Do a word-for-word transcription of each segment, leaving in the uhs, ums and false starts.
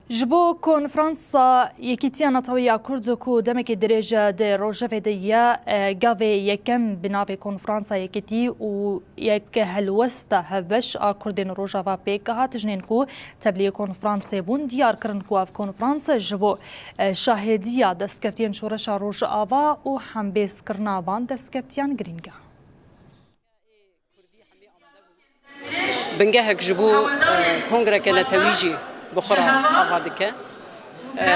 Ji bo Konferansa Yekîtiya Netewî ya Kurd ku demekî dirêj di rojevê de ye, e, gavê yekem bi navê Konferansa Yekîtî û yek helwesta hevbeş a Kurdên Rojava pêk hat. Jinên ku tevlî konferansê bûn diyar kirin ku ev konferans ji bo, e, şahêdiya destkeftiyên Şoreşa Rojava û hembêzkirina van destkeftiyan girîng e. Bingehek ji bo, e, kongreke netewî jî bi xwe re ava dike. E,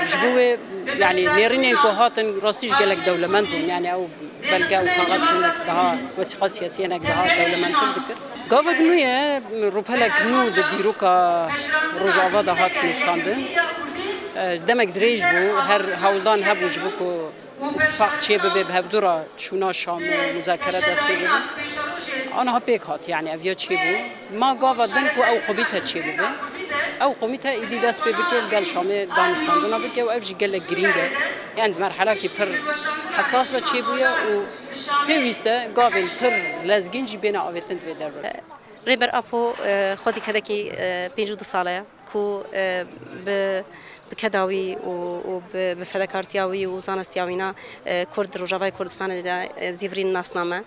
ji bo wê, yanî nêrînên ku hatin rastî jî gelek dewlemend bûn. Yanî ew belge û kaxez hinek daha, wesîqa siyasî hinek daha dewlemendtir dikir. Gavek nû ye, rûpelek nû di dîroka Rojava de hat nivîsandin. E, demek dirêj bû, her hewldan hebû ji bo ku îtifaq çêbibe, bi hevdû re çûna Şam û muzakere dest pê bibin. Aniha pêk hat, yanî ev ya çêbû. Ma gava din ku ew komîte çêbibe. Ew komîte îdî dest pê bike, li gel Şamê danûstandina bike û ev jî gelek girîng e. Yanî di merhelakî pir hesas ve çêbûye û pêwîst e gavên pir lezgîn jî bêne avêtin di vê derve. Rêber Apo, e, xwedî kedekî, e, pêncî û du sale ye ku, e, bi, bi keda wî û, û bi, bi fedekartiya wî û zanestiya wîna, e, Kurd di Rojavayê Kurdistanê de, e, zîvirîn nasname.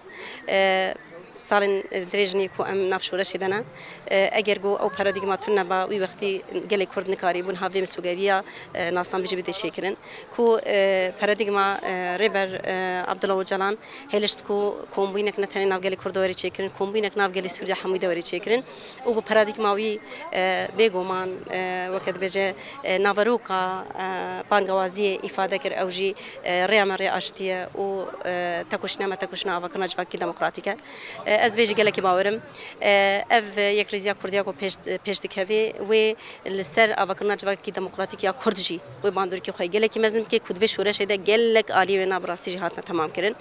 E, salên, e, dirêj nî ku em nav şoreşê de ne. E, eger ku ew paradîgma tune ba, wî wextî gelê Kurd nikarîbûn ha vê misogeviya, e, nasnamî jî bidê çêkirin. Ku, e, paradîgma, e, Rêber, e, Abdullah Ocalan hêlişt ku kombûyînek ne tenê nav gelê Kurd de were çêkirin, kombûyînek nav gelê Sûrî de hemû de were çêkirin. Û bi paradîgma wî, e, bêguman, e, weke dibêje, e, naveroka, e, bangewaziyê îfade kir, ew jî, e, rêya me rê aştî ye û, e, tekoşîna me tekoşîna avakirina civakî demokratîk e. E, ez vê jî gelekî bawer im. E, ev yekrêziya Kurdiya ku pêş, pêş dikeve, wê li ser avakirina civakekî demokratîk ya Kurd jî wê bandorîkê xwe yê gelekî mezin bike ku di vê şoreşê de gelek aliyê wêna bi rastî jî hatine temamkirin.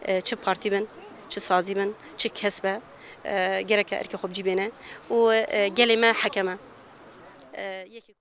E, çi partî bin, çi sazî bin, çi kes be, e, gereke erkê xwe bi cî bêne û, e, gelê me heke me. E, yekê